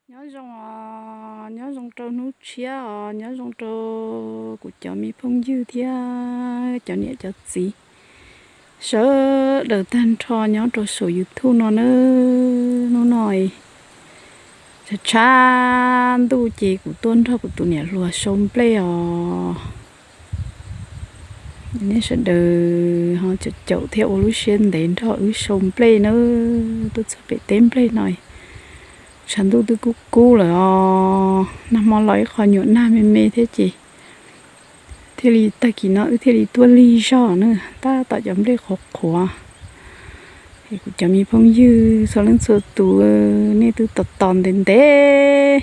Nyob zoo os, nyob zoo rau hnub tshiab os, nyob zoo rau kuv cov me phooj ywg thiab cov niam cov txiv sawv daws tag nrho nyob rau saum YouTube no na. Hnub no tshav tshav ntuj ces kuv tuaj nrog kuv tus niam hluas sau nplej os. Nej sawv daws ho caum caum thiab ua lub siab ntev nrog wb sau nplej na. Tuaj txog pem teb nplej no, tshav ntuj twb kub kub lawm os. Nag hmo los ib qho nyuam nag me me thiab ces thiaj li tag kis no wb thiaj li tuaj lig zog na. Tab tom cov nplej qhuav qhuav. Es kuv cov me phooj ywg txhua leej txhua tus, nej twb tos tos ntev ntev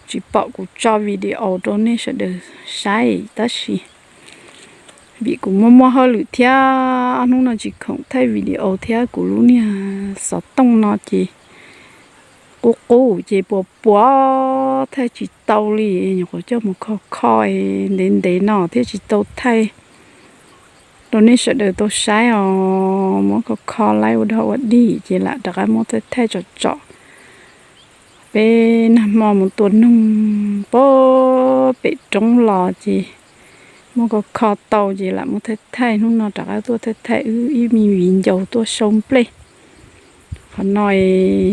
tsis pom kuv tso video rau nej sawv daws saib tab sis vim kuv muaj muaj hauj lwm thiab hnub no tsis khoom thaij video thiab kuv lub niag xov tooj no ces qub qub ces puas puas thaij tsis tau li, nyuam qhuav coj mus kho kho ntev ntev no thiaj tsis tau thaij rau nej sawv daws tau saib os. Muab kho kho laib ua dog ua dig ces lam rov qab muab thaij thaij tsom tsom. Peb nag hmo mus tua noog pem roob los ces muab kho kho tau ces lam muab thaij thaij. Hnub no rov qab tuaj thaij thaij wb ib me viv ncaus tuaj sau nplej. Qhov no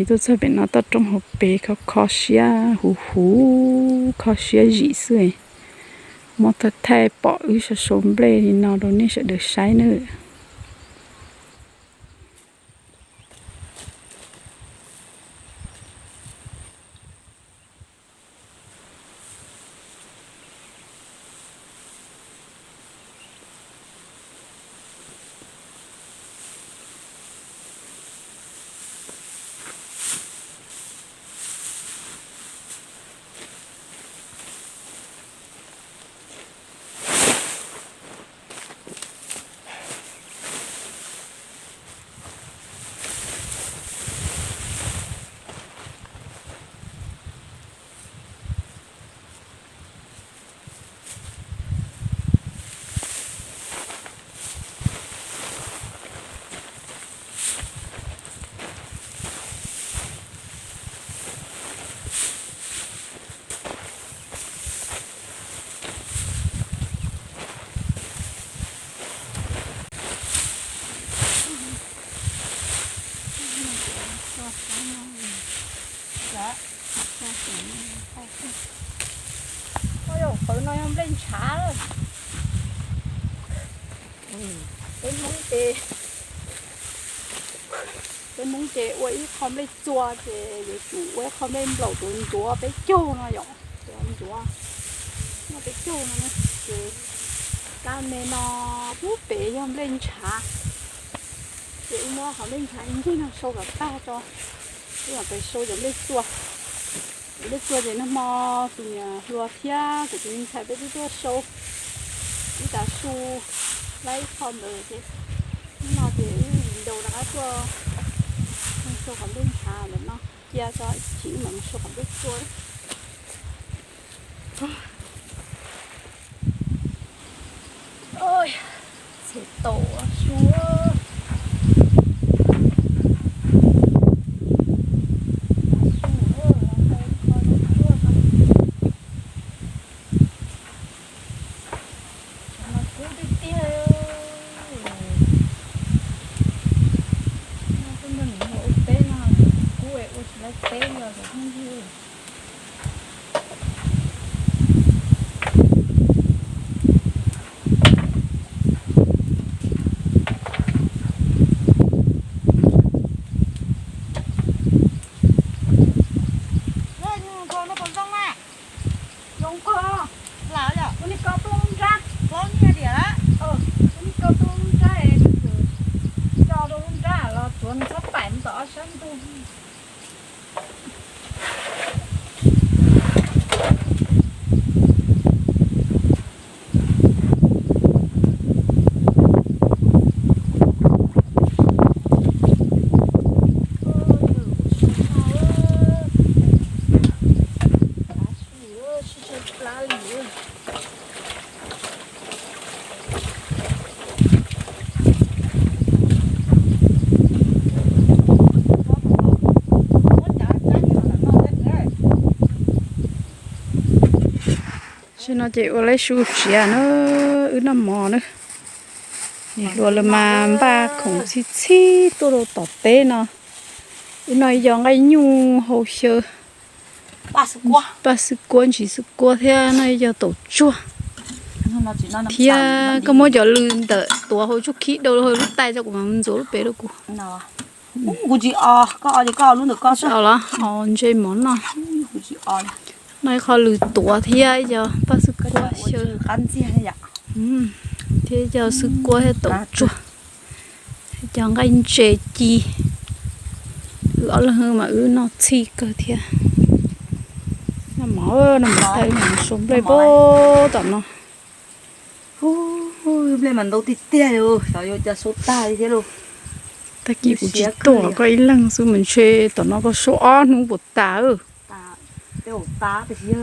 tuaj txog pem no toj roob hauv pes kho kho siab huv huv, kho siab zim xwb. Muab thaij thaij pom wb sau sau nplej li no rau nej sawv daws saib nawb. Qhov no yog nplej ntshav. Peb Hmoob ces, peb Hmoob ces ua ib qho nplej txua ces yuav tsum ua ib qho nplej nplaum tuav ntxuav peb caug no yom, tuav ntxuav, muaj peb caug no ces kab me no pub pem yog nplej ntshav. Ces wb muab qhov nplej ntshav ncig no sau kom tag tso, wb mam pais sau cov nplej txua. Cov nplej txua ces nag hmo tus niam hluas thiab kuv tus me ntxhais peb twb tuaj sau ib tav su laib ib qho ntawd ces hnub no ces wb ncaus rov qab tuaj sau qhov nplej ntshav ntawm no cia tso, ib chim wb mam mus sau qhov nplej txua. Txhem tau su. Kub tiag tiag. Noj tuaj nrog niam hluas ua teb no, kub es ua tsis laib teb li os cov phooj ywg. Zoo kawg, lam yom, ua nej ko tuaj lub nrab, ua nej ko tuaj lub nrab es, tso rau lub nrab los tuav nws txhob paim mus tom ob sab ntug. Tsis no ces ua lawv su tsiav na, wb noj mov na. Niam hluas lawv mas npaj khoom txhij txhij tuaj rau tom teb no. Wb noj yog nqaij nyuj hau xyaw, paj xwb kuab, ntsis xwb kuab thiab noj yog taum tsuag. Thiab koj muab cov lws ntawm tuav hauv tsuj khib daus hauv lub tais tso kuv mam ntxuav lub pem rau kuv. Kuv tsis o, koj o ces koj o lub ntawm koj xwb. Los o ntsej mov noj. Noj ib qho lws tuav thiab ib co paj xwb kuab xyaw, thiab ib co xwb kuab thiab taum tsuag, ib co nqaij ntses ci. Wb ob leeg mas wb noj txhij kawg thiab. Noj mov, noj mov tag wb mam suav nplej pem tom no. Nplej mas ntau tiag tiag li, xyov yuav ua cas suav tag li thiab lauj. Tag kis kuv tsis tuaj koj ib leeg xwb mas ntshe tom no koj suav ob hnub puas tas. Peb ua tas tiam sis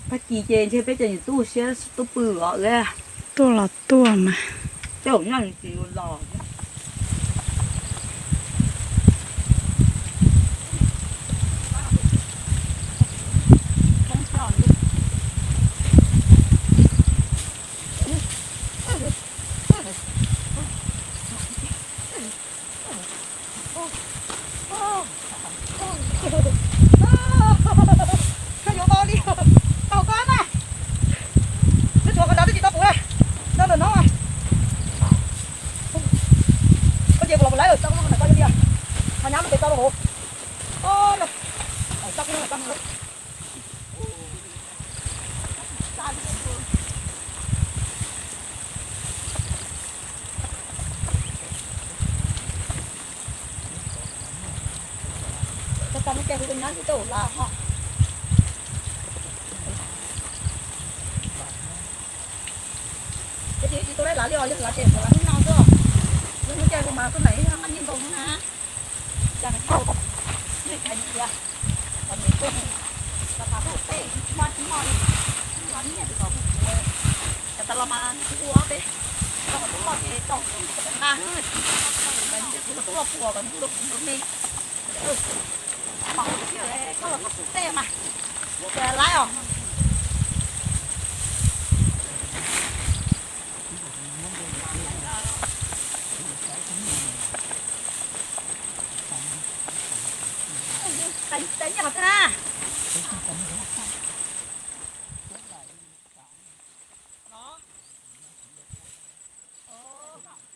tag kis ces ntshe peb cov niam tub siab tub pw os. Tuaj los tuaj mas. Peb ua nyob tsis los. Koj yuav tau li tau koj na. Twb tshuav qhov ntawd twb tsis tau puv na. Tau ntawm no. Koj ces puas los puas laib lawm, tau koj ntawm koj li. Ho nyab lub pem tau rau hauv. Tau koj ntawm koj. Cov tau no ces kuv nyab kuv tau lam ho. Ces tsis tau laib lav li os, yog lav ces kuv lav hnub no xwb. Yog hnub caij kuv mas kuv naiv nqaij nyiaj ntau no na. Cas nws tau nej kais nws tias kom nws tuaj, kom tas tuaj tej tsis muaj tsis muaj li, tsis muaj nyiaj tsis kom kuv, kom tas los mas kuv ua ob peb, los kuv loj ces tau kuv nqa, kuv los tuaj puas kom nws ua kuv me. Mas ua tiag koj los koj xub tej mas, ua tias laib os.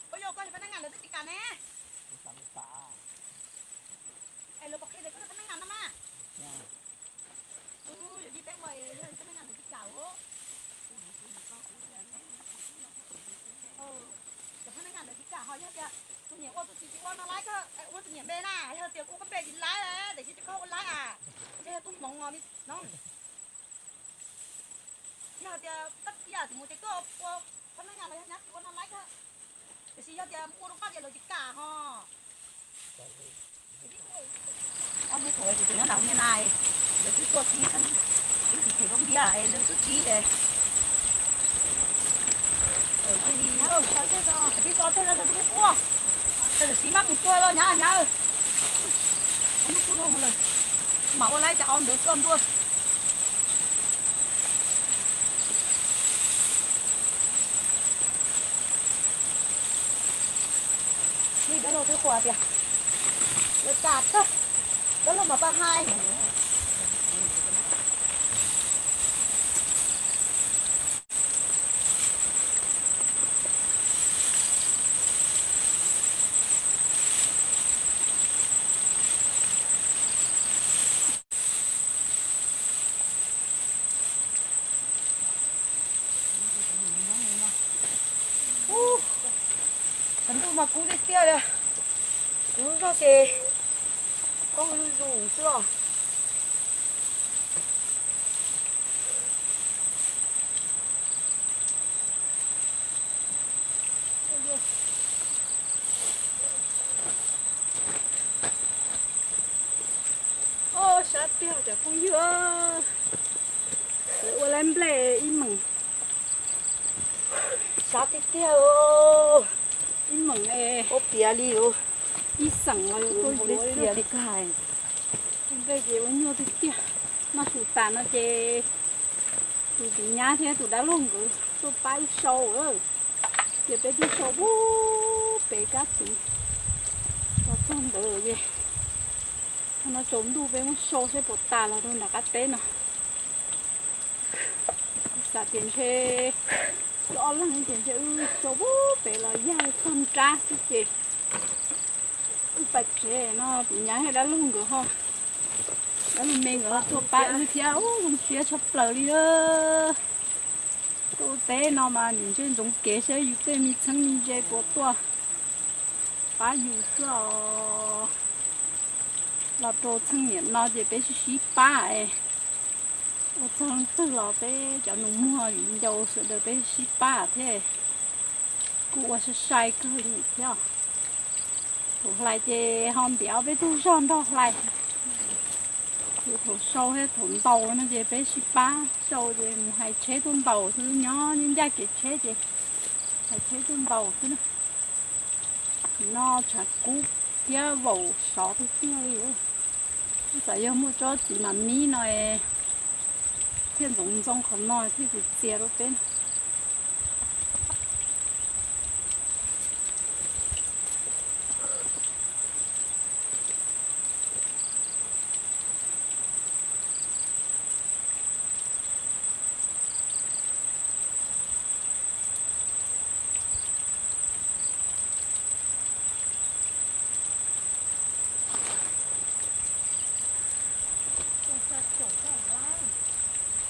Ua yog koj cov pab neeb ngas lawv twb tsis kam ne. Es lawv puas qhia tias koj pab neeb ngas no mas. Yog yij teb ua, yog pab neeb ngas lawv tsis kam. Cov pab neeb ngas lawv tsis kam ho yog tias tus nyiam ua tus txiv tsis ua no laib kawg, ua tus nyiam npe na, yog tias kuv ua koj npe tsis laib tiam sis koj ua laib a, ntshe yog tub hmoov os no. Yog tias koj txiv yam tsis mus ces koj ua pab neeb ngas los yog nyab tsis ua no laib kawg, tiam sis yog tias ua rau koj ces lawv tsis kam ho. Ob hnub thaum tus nyob nram hu nyiaj na, lawv twb tuaj txib, twb tsis phem zoo ntiag, lawv twb txib. Cia li, tib so tej no lawv twb quaj, tam sim mab mus tuag los nyab nyab. Ob hnub kuj zoo lawm, mam ua laib cas ob ntawd tuaj ntua. Ib dab laug twb qhuas tias lawv kam tag, dab laug mas pab hais. Ub, cov ntuj mas kub tiag tiag li. Kuv lub zog ces koj zuj zus xwb os. Sab tiag cov phooj ywg, lawv ua laib nplej ib meem. Sab tiag tiag, ib meem, ua piav li, ib xeem los yuav tuaj yuav li. Nplej ces ua nyuaj tiag tiag, noj su tas no ces Tus txiv nyab thiab tus dab laug nkawd tuaj pab wb sau, ces peb twb sau pub pem kab txiv los txog ntawd ces no tsaus ntuj peb muab sau seb puas tas los rau nram qab teb no. Xav tias ntshe wb ob leeg ces ntshe wb sau pub pem los yog txog nrab xwb ces wb pais tsev no. Tus nyab thiab dab laug nkawd ho, dab laug me nkawd ho tuaj pab wb thiab, zoo siab tshaj plaws li. Tuaj ua teb no mas nim ntsej ntsoov kev saib yus tej me txheeb me ze puas tuaj pab yus xwb os. Los rau txheej niam no ces peb sib sib pab es ua txog leej twg los peb cov nus muag viv ncaus sawv daws peb sib pab thiab. Kuj ua sai sai kawg li thiab. Thaum hlais ces ho ntiav peb tug zog nrog hlais. Ces thaum sau thiab thaum ntaus no ces peb sib pab sau ces mus hais tsheb tuaj ntaus xwb, nyob ncaj kev tsheb ces hais tsheb tuaj ntaus xwb na. Nim no tshav kub thiab vaum sov tiag tiag li. Ib tsam yog muaj tsob txiv mam mib no thiaj ntxoov ntxoo qhov no thiaj txias txias rau peb.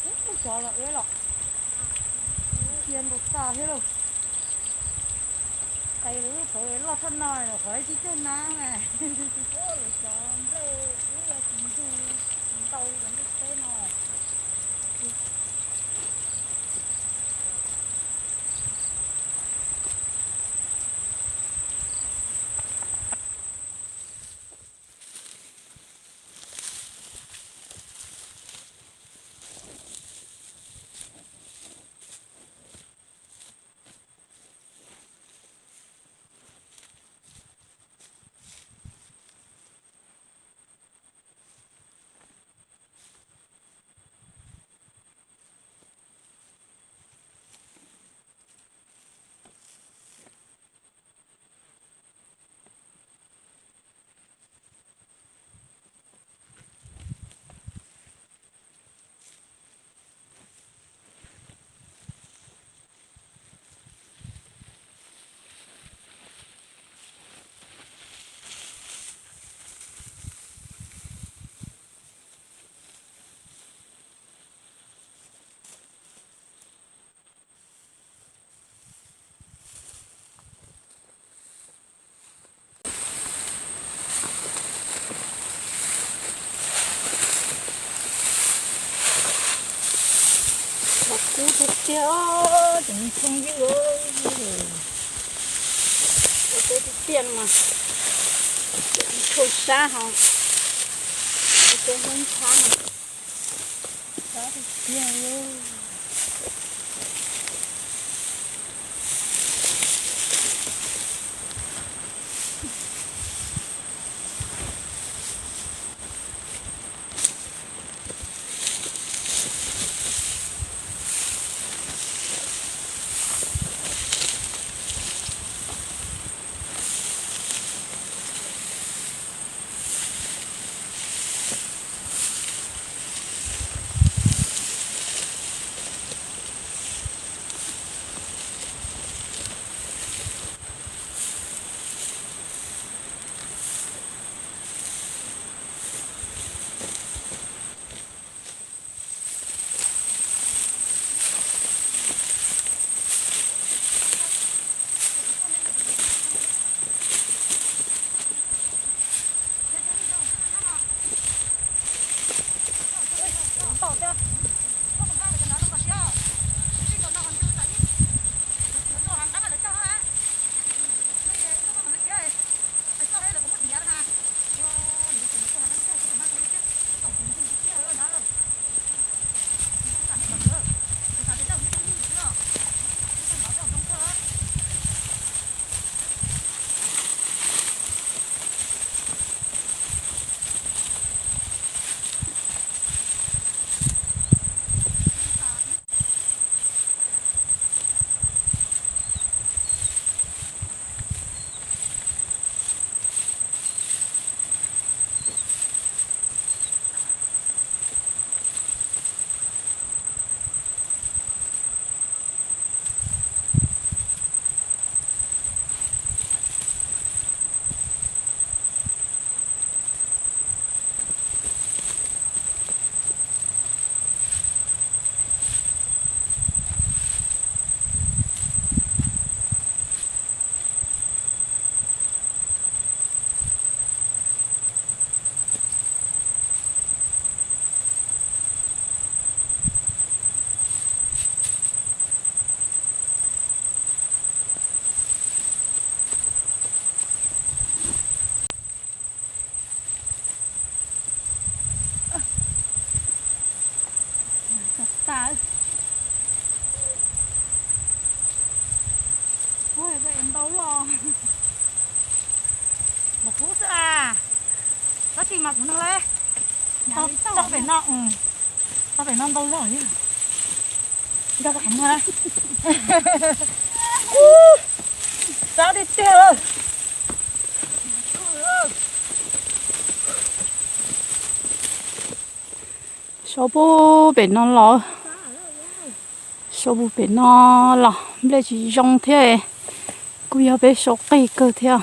Ub, cov los eb los, cia ntaus tas thiab lauj. Tais lawv lub tawv loj tshaj no los qhov ib tib cuag nab mas. Lawv cov nplej ub yog tsis ntug, tsis ntau li cov nplej teb no. Qhov kub tiag tiag, ces nws thooj ywj. Ua teb tiag tiag no mas, tshua sab ho, ua teb hlub ntxhab no, sab tiag tiag li. Ntau los, mus kub xwb a. Tab sis mas kuv nug le, tau pem no, tau pem no ntau los yog, nrog koj qhov muag na. Sab tiag tiag. Sau puag pem no los, sau puag pem no los nplej tsis zoo thiab, kuj yog peb sau qig kawg thiab.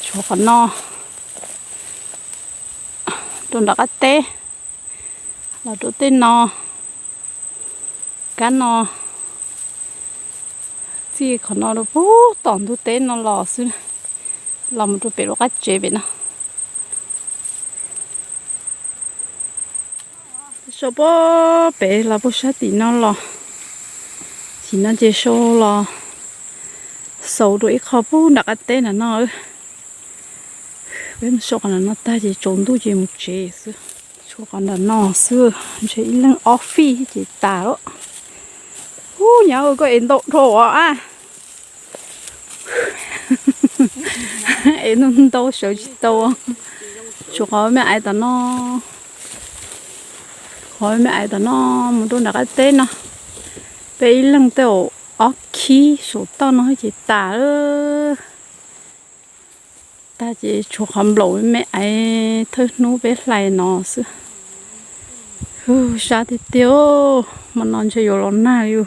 Tshuav qhov no rau nram qab teb, los rau tej no, kab no, txij qhov no rau puag tom ntug teb no los xwb, los mus rau pem lub qab tsev pem no. Sau puag pem los puag sab tim no los, tim no ces sau los xaus rau ib qho puag nram qab teb nram no. Peb mus sau qhov nram no tag ces tsaus ntuj ces mus tsev xwb. Tshuav qhov nram no xwb, ntshe ib leeg ob fij ces tas lawm. Ub, nyab, koj ev ntau dhau a. Ev ntau ntau sawv tsis tau. Tshuav qhov me aiv tom no, qhov me aiv tom no mus rau nram qab teb no, peb ib leeg tej zaum ob khib saum toj no ces tas lawm. Tag ces tshuav qhov nplaum me aiv thawj hnub peb hlais no xwb. Sab tiag tiag, hmo no ntshe yuav los nag li.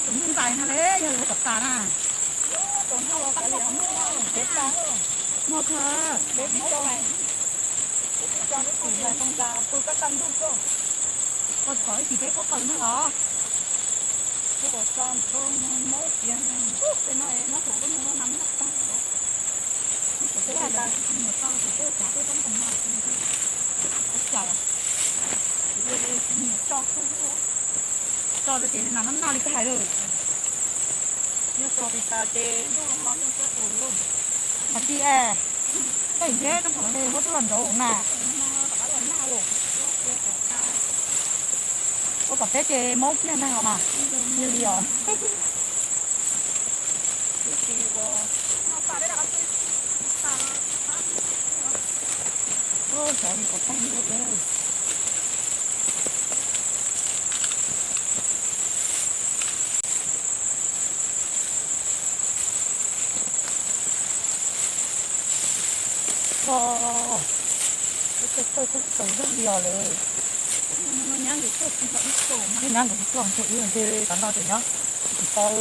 Tus ntxais no le yog tus kom tas na. Muaj kawg. Ua txhom ib chim peb pob kws no los. Tso rau ces no noj li koj hais lawm. Nyob tso pis tas ces ntuj los no ntuj siab tus lawm. Mas tij es, tej ntiab rau qhov no muab tub los nrauv na. Ua kom peb ces maub kiag neeg os mas. Yog li os. Koj, koj, koj, koj tau zog li os lawm. Nyab nkawd tuaj tsis tuaj ntshe tam no tseem nyob tsis tau.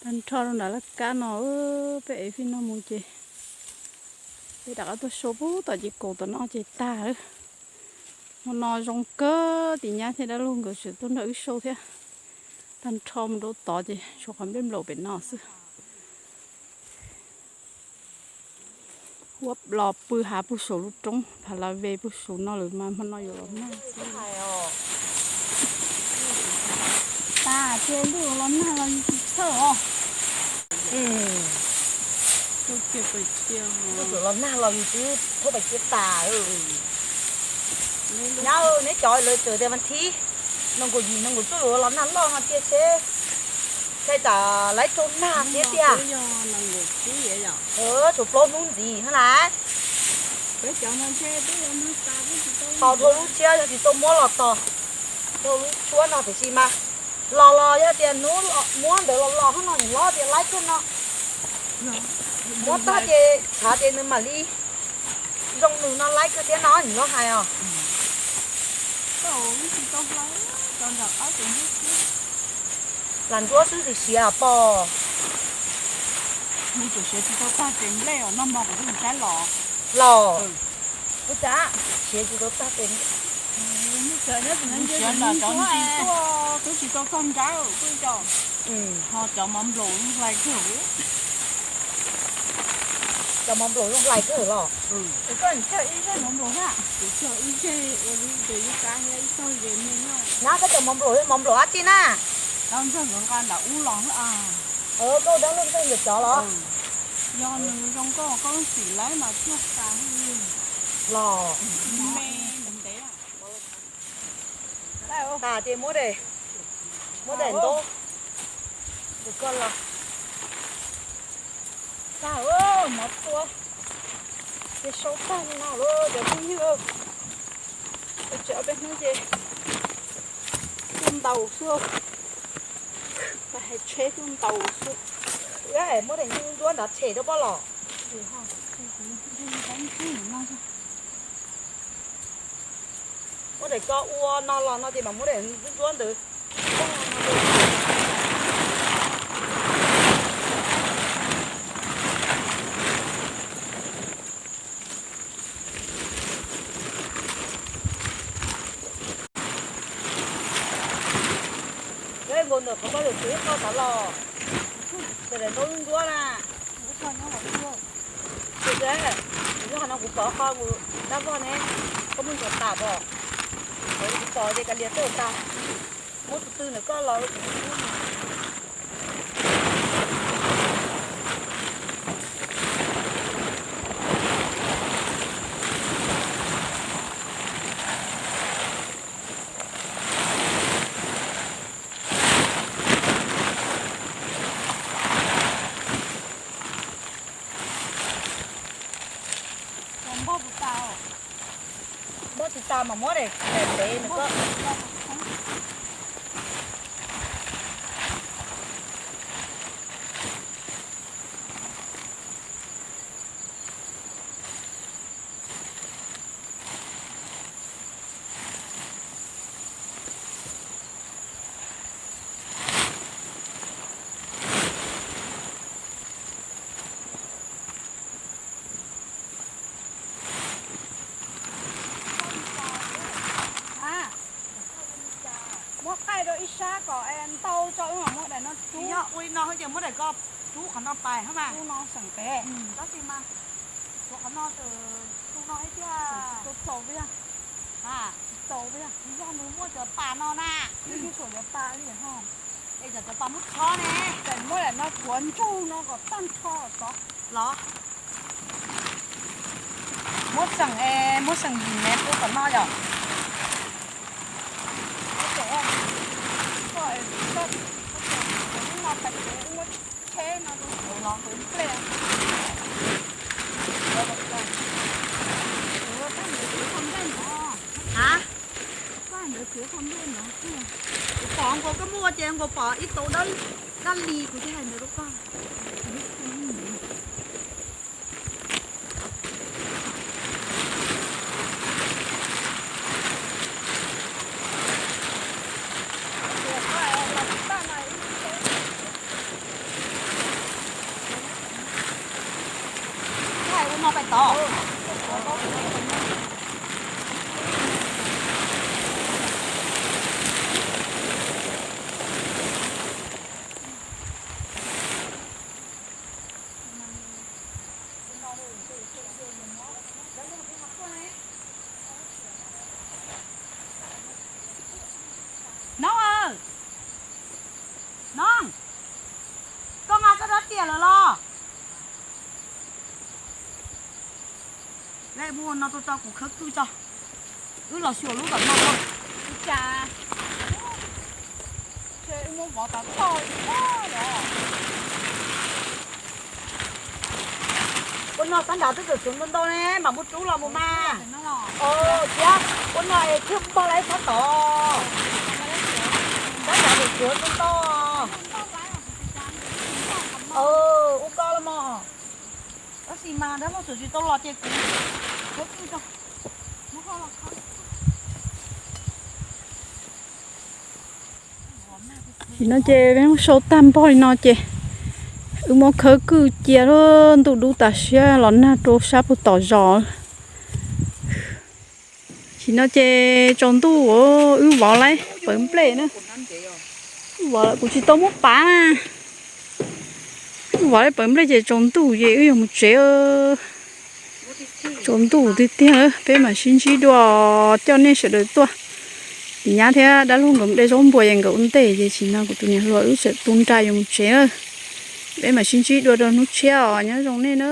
Tag nrho rau nram laj kab no, peb ev fij no mus ces peb rov qab tuaj sau pub tom ces kaus tom no ces tag lawm. Hmo no zoo kawg, tim nyab thiab dab laug nkawd tseem tuaj nrog wb sau thiab. Tag nrho mus rau tod ces tshuav qhov nplej nplaum pem no xwb. Huab los pw hav pug saum lub roob, phav la ve pug saum no lawm mas hmo no yuav los nag xwb. Tas ces ntuj los nag los tsis txhawj os. Ntuj los nag los yus twb thauj pais cia tas. Nyab, neb cov lawv txawm tias vas thib nees nkaum yim nees nkaum cuaj yuav los nag loj no tiag seb, ntshai tsam lawv raug nag thiab tiag. Tshuav plaub hnub ntxiv no lawm. Tos dhau lub tshiab yog tsis tau muab los tos, dhau lub tshuab no tiam sis mas los los yog tias hnub muab ntawd los los hnub no nws hlob tias laib kawg no. Muab tag ces tshav ces nws mam li zoo nws no laib kawg thiab no nws hlob hais os. Lam ntsuab xwb tsis siav pom. Nws tseem siav tsis tau tag tes nplej os, noj hmo kuv thiaj mus saib los. Los, ua cas siav tsis tau tag tes nplej? Siav ntawm cov ntsis tuaj twb tsis tau txog nrab, ho cov mov nplaum zoo hlais kawg. Cov mov nplaum zoo hlais kawg los. Kuv cog ib zej mov nplaum na. Kuv cog ib zej ua li ces ib kab thiab ib tog ze me nyob. Nab, koj cov mov nplaum yog mov nplaum dab tsi na? Dab ntxawg nkawd nqa nram ub los. Koj dab laug ntxawg nkawd cov los? Yog nws zoo nkauj koj xim lawv mas thiaj xa li. Los me ntev. Tas ces muab daim, muab daim ntaub rau koj los. Tag, mov tua ces sau tag no lawm cov phooj ywg. Tseem ob peb hnub ces tuaj ntaus xwb. Hais tsheb tuaj ntaus xwb. Muab daim ntsuab nrad tshem rau poj los. Muab daim ko ua no los no ces mam muab daim ntsuab ntawd. Nkaus ntawm qhov ko yuav tsum ib qho tav los, ces daim ntaub ntsuab na. Ces nyob qhov no kuv pom qhov kuv dab vog ne, koj muab ntsuas tas pom, kuv pom ces kav liam tuaj tas, muab tus twg ntawm koj los. Npog tsis tas mas muab daim ntev nws ko. Muab qaij rau ib sab kom ntau tso wb mam muab daim no rub. Yog ua li no ces muab daim ko rub qhov no pais hos mas. Rub no seem pem. Tab sis mas tshuav qhov no, rub no thiab tiag. Tsis txaus tiag. Tsis txaus tiag, yog nws muaj cov pas no na. Nws tsuas cov pas li ho. Es cov cov pas muab chob ne. Ces muab daim no kuav ntsug no kom tag nrho tod los. Muab seem, muab seem yim mev rau tom no yom. Tsheb no los nplej. Ha, kuv pom nkaus koj muaj ces nkaus pom ib tauv dab li kuv thiaj hais ntawd rau koj. tod. Noog aw, Noog, koj nqa koj rab riam lawm los? Lej ua no tuaj tso kuv khawb kwj tso. Wb los xyuas lub tom no tso. Ua cas, ntshe wb muab vov tas tag li os. Ua no xab nrad twb txawm tshuav ntau ntau ne, mam muab rub los mus mas. Thiab ua no es thiaj npog lawm txhob tod. Xab nrad txawm tshuav ntau ntau. Ua koj los mog. Tab sis mas dab laug txawm tsis tau los ces kuv khawb kwj tso. Nim no ces peb muab sau tag npog li no ces wb muab khawb kwj cia lawm, ntuj dub tas siab los nag rau sab puag tom zos. Nim no ces tsaus ntuj, wb vov lawm pawv nplej na. Wb vov lawm kuv tsis tau muab pav na. Wb vov lawm pawv nplej ces tsaus ntuj ces wb yuav mus tsev. Tsaus ntuj tiag tiag, peb mam sib ntsib dua, coj nej sawv daws tuaj. Nyab thiab dab laug nkawd mus de zaub npua ces nkawd ua ntej ces tsis no kuv tus niam hluas wb tseem tu nra yuav mus tsev na. Peb mam sib ntsib dua rau hnub tshiab os, nyob zoo nej na.